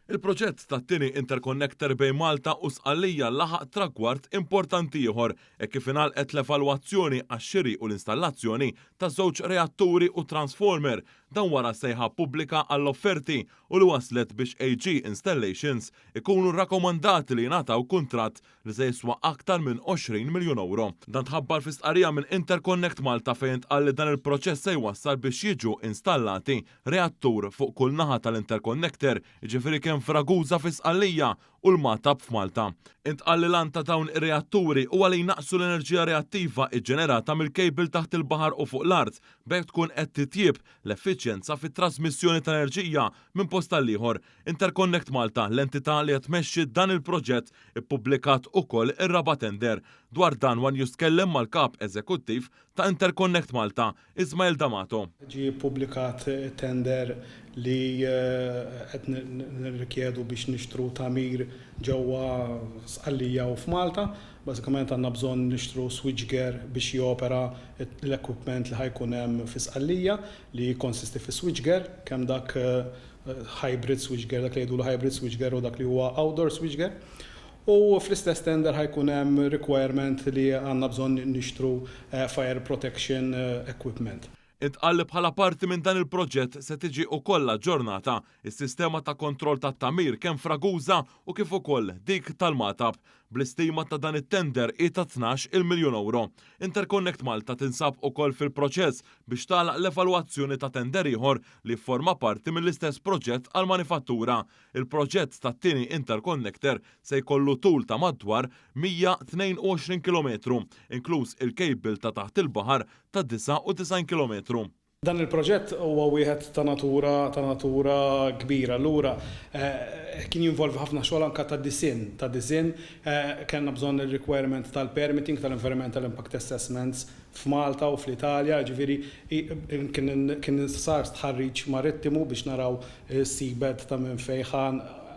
Il-proġett tat-tieni interconnector bejn Malta u Sqallija laħaq tragward importanti ieħor hekk kif ingħalqet l-evalwazzjoni għax-xiri u l-installazzjoni ta' żewġ reatturi u transformer. Dan wara sejħa pubblika għall-offerti u li wasslet biex AG Installations ikunu rrakkomandati li jingħataw kuntratt li se jiswa aktar minn 20 miljun ewro. Dan tħabbar fi stqarrija minn Interconnect Malta fejn intqal li dan il-proċess se jwassal biex jiġu installati reattur fuq kull naħa tal-interconnector, jiġifieri kemm f'Ragusa fi Sqallija u l-Magħtab f'Malta. Intqal li l-għan ta' dawn ir-reatturi huwa li jnaqqsu l-enerġija reattiva ġġenerata mill-cable taħt il-baħar u fuq l-art, b'hekk tkun qed titjieb l-effiċjenza fit-trasmissjoni tal-enerġija minn post għall-ieħor. Interconnect Malta, l-entità li qed tmexxi dan il-proġett, ippubblikat ukoll ir-raba' tender. Dwar dan one News tkellem mal-Kap Eżekuttiv ta' Interconnect Malta, Ismael D'Amato. Ġie ppubblikat tender li qed nirrikjedu biex nixtru tagħmir ġewwa Sqallija u f'Malta. Bażikament għandna bżonn nixtru switchgear biex jopera l-equipment li ħa jkun hemm fi Sqallija li jikkonsisti fi switchgear, kemm dak hybrid switchgear, dak li jgħidulu hybrid switchgear u dak li huwa outdoor switchgear. U fl-istess tender ħa jkun hemm requirement li għandna bżonn nixtru fire protection equipment. Intqal li bħala parti minn dan il-proġett se tiġi ukoll aġġornata s-sistema ta' kontroll tat-tagħmir kemm f'Ragusa u kif ukoll dik tal-Magħtab. Bl-istima ta' dan it-tender hi ta' 12-il miljun ewro. Interconnect Malta tinsab ukoll fil-proċess biex tagħlaq l-evalwazzjoni ta' tender ieħor li jifforma parti mill-istess proġett għall-manifattura. Il-proġett tat-tieni interconnector se jkollu tul ta' madwar 122 kilometru, inkluż il-cable ta' taħt il-baħar ta' 99 kilometru. Dan il-proġett huwa wieħed ta' natura ta' natura kbira, allura kien jinvolvi ħafna xogħol anke ta' disinn, ta' disinn, kellna bżonn ir-requirement tal-permitting, tal-environmental impact assessments f'Malta u fl-Italja, jiġifieri kien sar stħarriġ marittimu biex naraw is-seabed ta' minn fejn ħa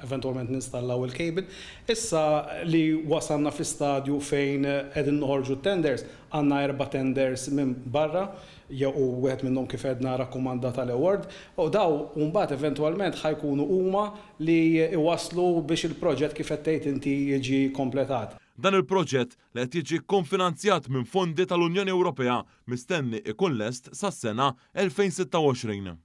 eventwalment ninstallaw il-cable. Issa li wasalna fi stadju fejn qegħdin noħorġu t-tenders, għandna erba' tenders minn barra, jew u wieħed minnhom kif għedna rakkomandat għal award, u daw mbagħad eventwalment ħa jkunu huma li jwasslu biex il-proġett kif qed tgħid inti jiġi kompletat. Dan il-proġett li qed jiġi kkonfinanzjat minn fondi tal-Unjoni Ewropea, mistenni ikun lest sas-sena 2026.